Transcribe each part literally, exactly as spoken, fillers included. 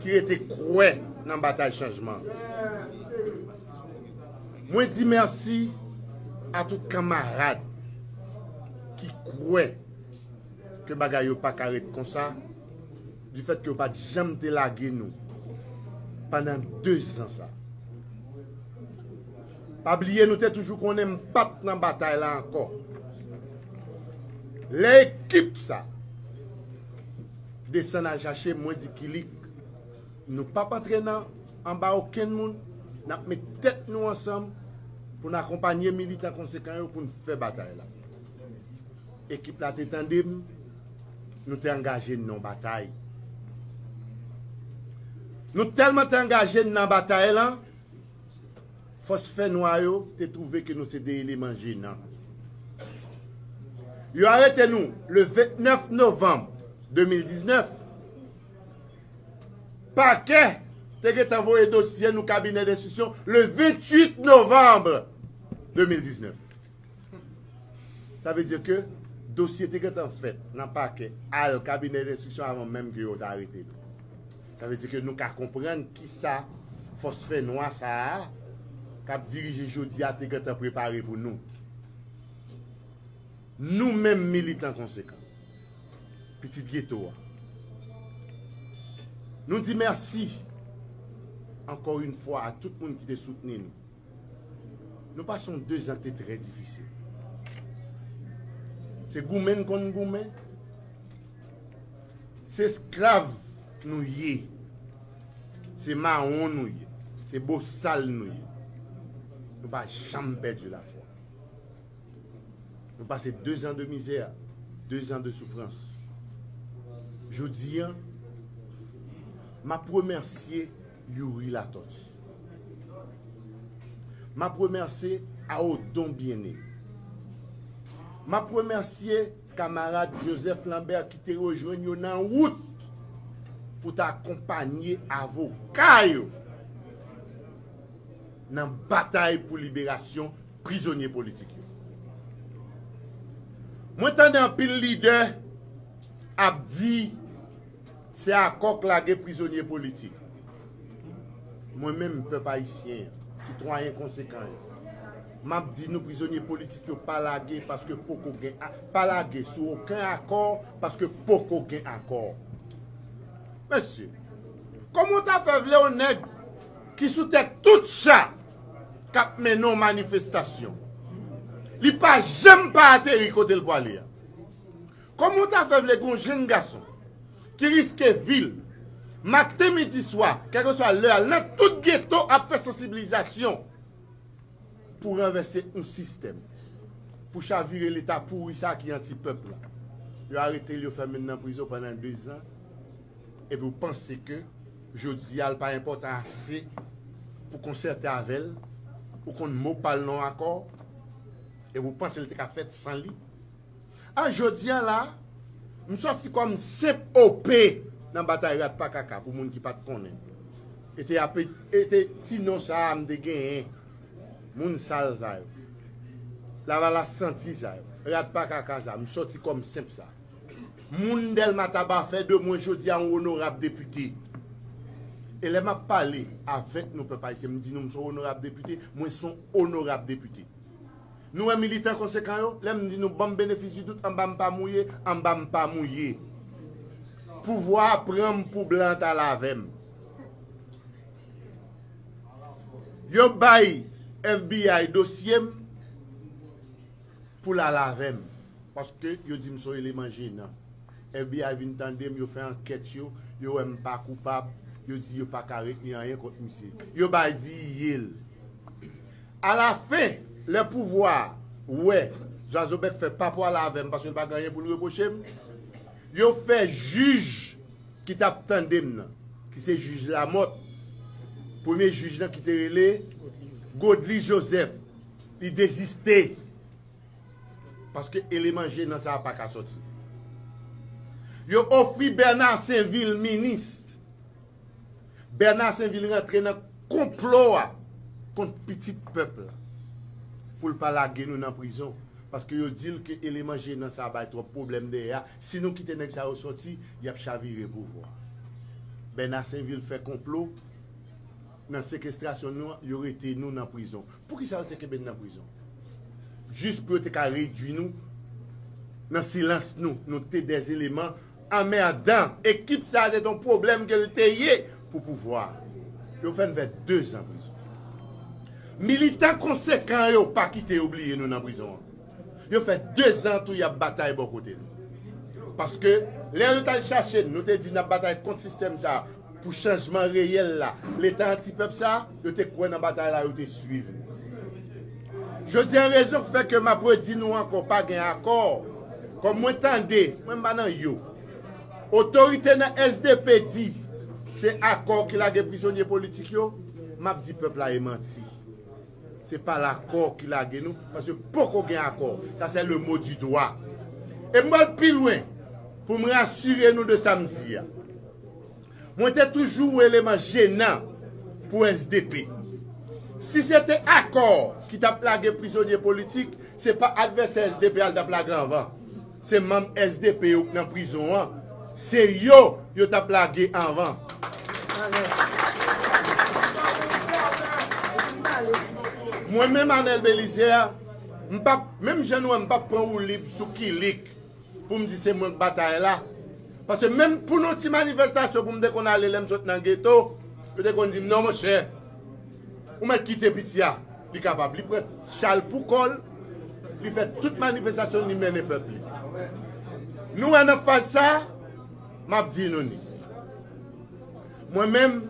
ki rete kwè nan batay chanjman. Mwen di mèsi a tout kanmarad ki kwè ke bagay yo pa ka ret konsa, difèt ke yo pa t janm te lage nou pandan dezan sa. Pa bliye, nou te toujou konnen m p ap nan batay la ankò. Lè ekip sa desann al chache m, mwen di Kilik, nou p ap antre nan, anba okenn moun, n ap met tèt nou ansanm pou n akonpanye militan konsekan yo pou n fè batay la. Ekip la te tande m, nou te angaje n nan batay. Nou tèlman te angaje n nan batay lan, fòs fènwa yo te twouve ke nou se de eleman jenan. Yo arete nou le vennèf novanm de mil diznèf. Pakè te gentan voye dosye nou kabinè denstriksyon le venntuit novanm de mil diznèf. Sa vle di ke dosye te gentan fèt nan pakè al kabinè denstriksyon avan menm ke yo ta arete nou. Sa vle di ke nou ka konprann kisa fòs fènwa sa a k ap dirije jodi a te gentan prepare pou nou. Nou menm militan konsekan, pitit geto a, nou di mèsi ankò yon fwa a tout moun ki te soutni nou. Nou pase yon dezan ki te trè difisil. Se goumen n konn goumen, se esklav nou ye, se mawon nou ye, se bosal nou ye. Nou pa janm pèdi lafwa. Nou pase dezan de mizè, dezan de soufrans. Jodi a, m ap remèsye Youri Latortue. M ap remèsye Aodon Bien-Aimé. M ap remèsye kamarad Joseph Lambert ki te rejwenn yo nan wout pou ta akonpanye avoka yo nan batay pou liberasyon prizonye politik yo. Mwen tande anpil lidè ap di se akò k lage prizonye politik. Mwen menm, pèp ayisyen an, sitwayen konsekan yo, m ap di nou prizonye politik yo pa lage paske poko gen a-, pa lage sou okenn akò paske poko gen akò. Mesye, kòman w ta fè vle yon nèg ki sou tèt tout cha k ap mennen yon manifestasyon, li pa janm pa ateri kote l pwale a? Kòman w ta fè vle gen yon jenn gason ki riske vi l maten, midi, swa, kèlkeswa lè a, nan tout geto ap fè sansibilizasyon pou ranvèse yon sistèm, pou chavire leta pouri sa a ki anti pèp la? Yo arete l, yo fèmen l nan prizon pandan dezan, epi w panse ke jodi a l pa enpòtan ase pou konsète avè l, ou konn mo pa l nan yon akò, epi w panse l te ka fèt san li? A jodi a la, m sòti kòm senp O P nan batay Rat pa Kaka, pou moun ki pa t konnen. E te ape-, e te ti non sa a m te genyen. Moun sal sa yo. Lavalas santi sa yo. Rat pa Kaka sa, m sòti kòm senp sa. Moun Dèlma Taba fè de mwen jodi a yon onorab depite. E lè m ap pale avèk nou, pèp ayisyen, m di nou m se yon onorab depite, mwen se yon onorab depite. Nou wè militan konsekan yo, lè m di nou ban m benefis di dout, anba m pa mouye, anba m pa mouye. Pouvwa a pran m pou blan t al avè m. Yo bay F B I dosye m pou l al avè m. Paske yo di m se yon eleman jenan. F B I vin tande m, yo fè ankèt yo, yo wè m pa koupab, yo di yo pa ka retni anyen kont misye. Yo bay di ye l. Alafen, lè pouvwa a wè Zwazo Bèk fè pa pwale avè m paske l pa gen anyen pou l repwoche m, yo fè jij ki t ap tande m nan, ki se jij Lamòt, premye jij lan ki te rele Godly Joseph, li deziste. Paske eleman jenan sa a pa ka sòti. Yo ofri Bernard Sainvil minis. Bernard Sainvil rantre nan konplo a kont pitit pèp la pou l pa lage nou nan prizon. Paske yo di l ke eleman jenan sa a bay twòp pwoblèm dèyè a. Si nou kite nèg sa yo sòti, y ap chavire pouvwa a. Bèna Senvil fè konplo nan sekestrasyon nou an, yo rete nou nan prizon. Poukisa yo te kenbe n nan prizon? Jis pou yo te ka redui nou nan silans nou. Nou te dèzeleman anmèdan. Ekip sa a se te yon pwoblèm ke l te ye pou pouvwa. Yo fè n fè dezan prizon. Militan konsekan yo pa kite yo bliye nou nan prizon an. Yo fè dezan tou y ap batay bò kote nou. Paske lè yo t al chache n, nou te di n ap batay kont sistèm sa a pou chanjman reyèl la. Leta antipèp sa a, yo te kwè nan batay la, yo te swiv nou. Jodi a, rezon k fè ke m ap redi nou ankò, pa gen akò. Kòm mwen tande, mwen m pa nan yo. Otorite nan S D P di se akò ki lage prizonye politik yo, m ap di pèp la e manti. Se pa lakò ki lage nou, paske poko gen akò. Sa se le mot du doigt. E m pral pi lwen pou m rasire nou de sa m di a. Mwen te toujou yon eleman jenan pou S D P. Si se te akò ki t ap lage prizonye politik, se pa advèsè S D P a l t ap lage anvan. Se manm S D P yo k nan prizon an. Se yo yo t ap lage anvan. Mwen menm, Anèl Belizaire, m p ap, menm jan nou wè m p ap pran woulib sou Kilik pou m di se mwen k batay la. Paske menm pou nou ti manifestasyon pou m te konn ale lè m sot nan geto, yo te konn di m, "Non, monchè, ou mèt kite piti a, li kapab." Li pran chal pou kò l, li fè tout manifestasyon li mennen pèp li. Nou wè nan faz sa a, m ap di nou ni. Mwen menm,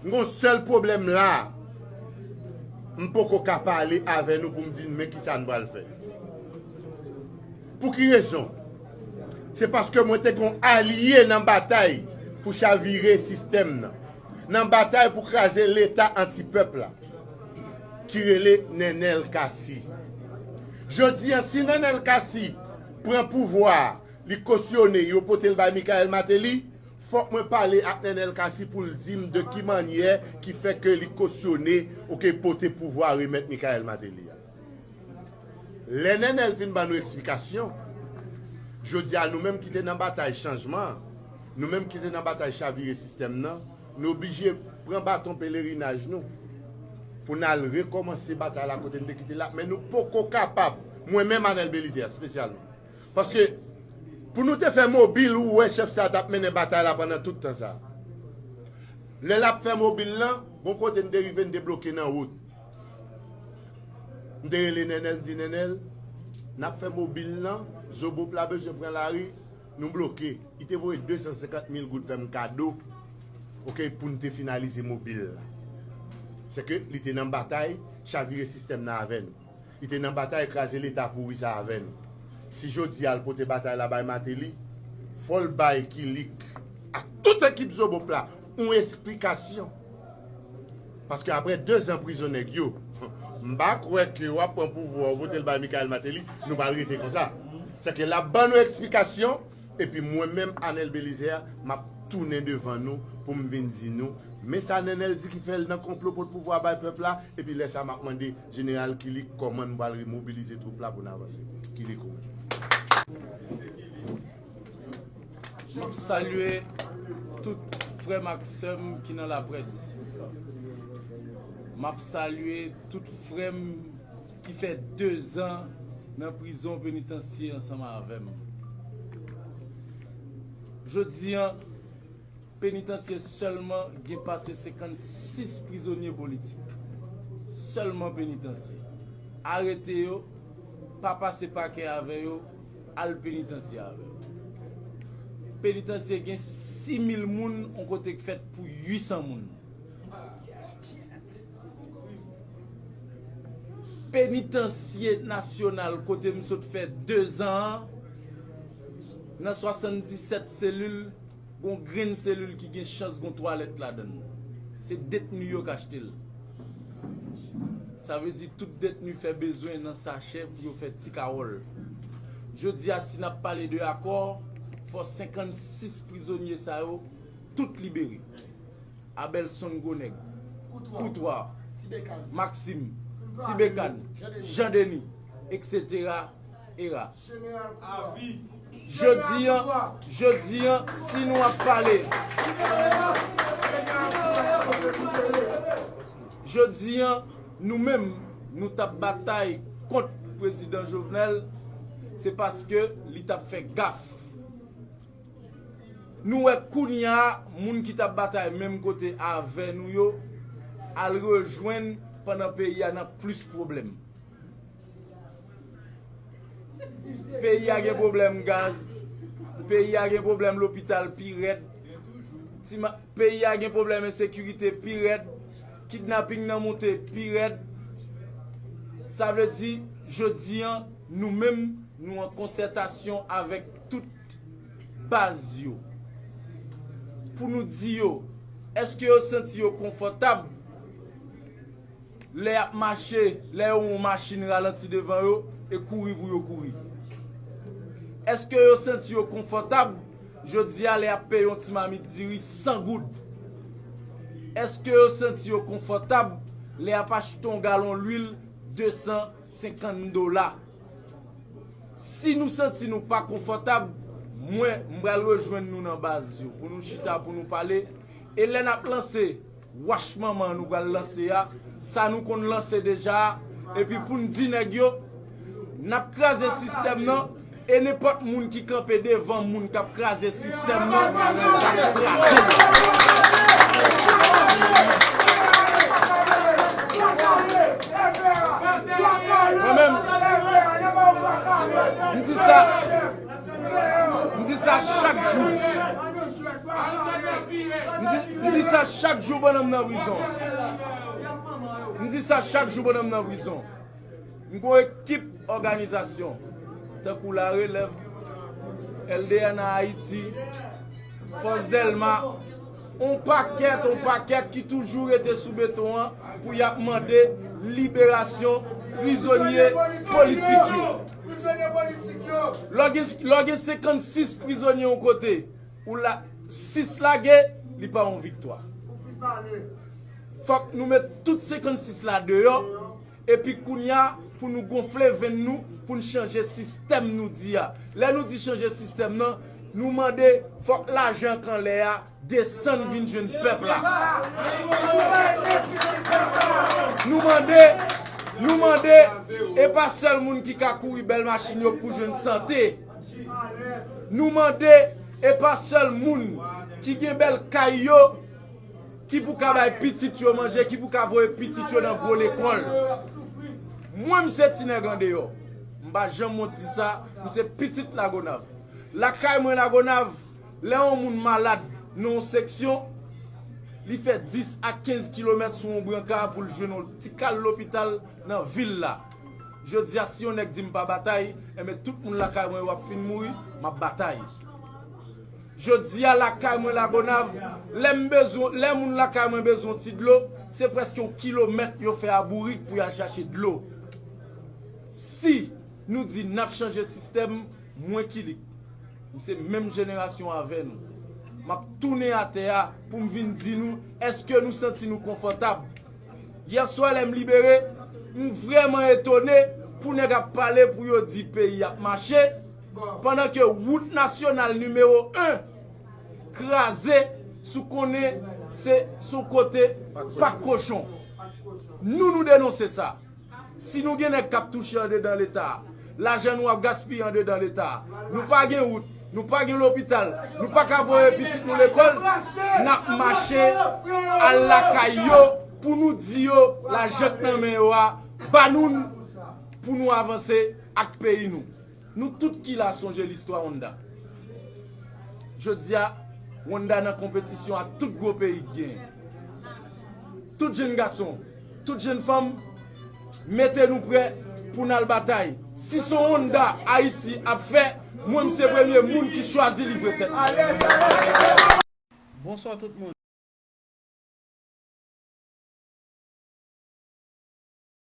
m gon sèl pwoblèm la a. M poko ka pale avè nou pou m di n men kisa n pral fè. Pou ki rezon? Se paske mwen te gon alye nan batay pou chavire sistèm nan, nan batay pou kraze Leta antipèp la, ki rele Nenel Cassy. Jodi a, si Nenel Cassy pran pouvwa a, li kosyone, yo pote l bay Michael Martelly, fòk mwen pale ak Nenel Cassy pou l di m de ki mannyè ki fè ke li kosyone, oke, pote pouvwa remèt Michael Martelly a. Lè Nenel fin ban nou eksplikasyon, jodi a nou menm ki te nan batay chanjman an, nou menm ki te nan batay chavire sistèm nan, nou oblije pran baton pelerinaj nou pou n al rekòmanse batay la kote n te kite l la, men nou poko kapab, mwen menm Anèl Belizaire espesyalman. Paske pou nou te fè mobil, ou wè chèf sa a t ap mennen batay la pandan tout tan sa a. Lè l ap fè mobil lan, gon kote n te rive, n te bloke nan wout. M te rele Nenel, m di, "Nenel, n ap fè mobil lan, Zobop la bezwen pran lari, nou bloke." Li te voye de san senkant mil goud fè m kado, oke, pou n te finalize mobil la. Se ke li te nan batay chavire sistèm nan avè nou. Li te nan batay kraze Leta pouri sa avè nou. Si jodi a l pote batay la bay Martelly, fò l bay Kilik ak tout ekip Zobop la yon esplikasyon. Paske apre dezan prizon nèg yo, m pa kwè ke w ap pran pouvwa w pote l bay Michael Martelly, nou pral rete konsa. Sèke l ap ban nou eksplikasyon, epi mwen menm, Anèl Belizaire, m ap tounen devan nou pou m vin di nou, men sa Nenel di ki fè l nan konplo pot pouvwa bay pèp la, epi lè sa m ap mande Jeneral Kilik kòman n pral remobilize twoup la pou n avanse. Kilik ou menm. M ap salye tout frè m ak sè m ki nan laprès. M ap salye tout frè m ki fè dezan nan prizon penitansye ansanm avè m. Jodi a, penitansye sèlman gen pase senkannsis prizonye politik. Sèlman penitansye. Arete yo, pa pase pakè avè yo, al penitansye avè yo. Penitansye gen sis mil moun, yon kote k fèt pou uit san moun. Penitansye nasyonal kote m sot fè dezan an, nan swasanndisèt selil, gon grenn selil ki gen chans gon twalèt ladan l. Se detni yo k achte l. Sa vle di tout detni fè bezwen nan sachè pou yo fè ti kawòl. Jodi a, si n ap pale de akò, fò senkannsis prizonye sa yo tout libere. Abelson Gwo Nèg, Koutwa, Maksim, Ti Bekan, Jan Deni, eksetera, Era. Jodi an, jodi an, si nou ap pale, jodi an, nou menm, nou t ap batay kont prezidan Jovenel, se paske li t ap fè gaf. Nou wè kounye a, moun ki t ap batay menm kote avè nou yo, al rejwenn pandan peyi a nan plis pwoblèm. Peyi a gen pwoblèm gaz, peyi a gen pwoblèm lopital pi rèd, ti ma-, peyi a gen pwoblèm ensekirite pi rèd, kidnaping nan monte pi rèd. Sa vle di, jodi an, nou menm, nou an konsètasyon avèk tout baz yo pou nou di yo, èske yo santi yo konfòtab lè y ap mache, lè yo wè yon machin ralanti devan yo e kouri pou yo kouri? Èske yo santi yo konfòtab jodi a lè y ap peye yon ti mamit diri san goud? Èske yo santi yo konfòtab lè y ap achte yon galon lwil de san senkant dola? Si nou santi nou pa konfòtab, mwen, m pral rejwenn nou nan baz yo, pou nou chita, pou nou pale. E lè n ap lanse wach manman nou pral lanse a, sa nou konn lanse deja a, epi pou n di nèg yo, n ap kraze sistèm nan, e nenpòt moun ki kanpe devan moun k ap kraze sistèm nan, n ap kraze l. Mwen menm, m di sa, m di sa chak jou. M di, m di sa chak jou pandan m nan prizon. M di sa chak jou pandan m nan prizon. M gon ekip òganizasyon, tankou La Relèv, L D N A Ayiti, Fòs Dèlma, on pakèt, on pakèt ki toujou rete sou beton an pou y ap mande liberasyon prizonye politik yo. Lè w gen, lè w gen senkannsis prizonye yon kote, ou la, sis lage, li pa yon viktwa. Fòk nou met tout senkannsis la deyò, epi kounye a, pou nou gonfle venn nou, pou n chanje sistèm nou di a. Lè nou di chanje sistèm nan, nou mande fòk lajan k anlè a desann vin jwenn pèp la. Nou mande, nou mande, e pa sèl moun ki ka kouri bèl machin yo pou jwenn sante. Nou mande, e pa sèl moun ki gen bèl kay yo ki pou ka bay pitit yo manje, ki pou ka voye pitit yo nan gwo lekòl. Mwen, m se ti nèg andeyò. M pa janm wont di sa, m se pitit Lagonav. Lakay mwen Lagonav, lè yon moun malad nan yon seksyon, li fè dis a kenz kilomèt sou yon branka pou l jwenn yon ti kal lopital nan vil la. Jodi a, si yon nèg di m pa batay, enben tout moun lakay mwen yo ap fin mouri, m ap batay. Jodi a, lakay mwen Lagonav, lè m bezwen, lè moun lakay mwen bezwen ti dlo, se prèske yon kilomèt yo fè a bourik pou y al chache dlo. Si nou di n ap chanje sistèm, mwen Kilik, m se menm jenerasyon avè nou. M ap tounen atè a pou m vin di nou, èske nou santi nou konfòtab? Yè swa lè m libere, m vrèman etone pou nèg ap pale pou yo di peyi ap mache, pandan ke wout nasyonal nimewo en kraze sou konnen se, se yon kote pak kochon. Nou, nou denonse sa. Si nou gen nèg k ap touche andedan Leta a, lajan nou ap gaspiye andedan Leta a, nou pa gen wout, nou pa gen lopital, nou pa ka voye pitit nou lekòl, n ap mache al lakay yo pou nou di yo lajan k nan men yo a, ba nou l pou nou avanse ak peyi nou. Nou tout ki la sonje listwa Wanda. Jodi a, Wanda nan konpetisyon ak tout gwo peyi k genyen. Tout jenn gason, tout jenn fanm, mete nou prè pou n al batay. Si se yon Wanda Ayiti ap fè, mwen, m se premye moun ki chwazi livre tèt mwen. Bonswa tout moun.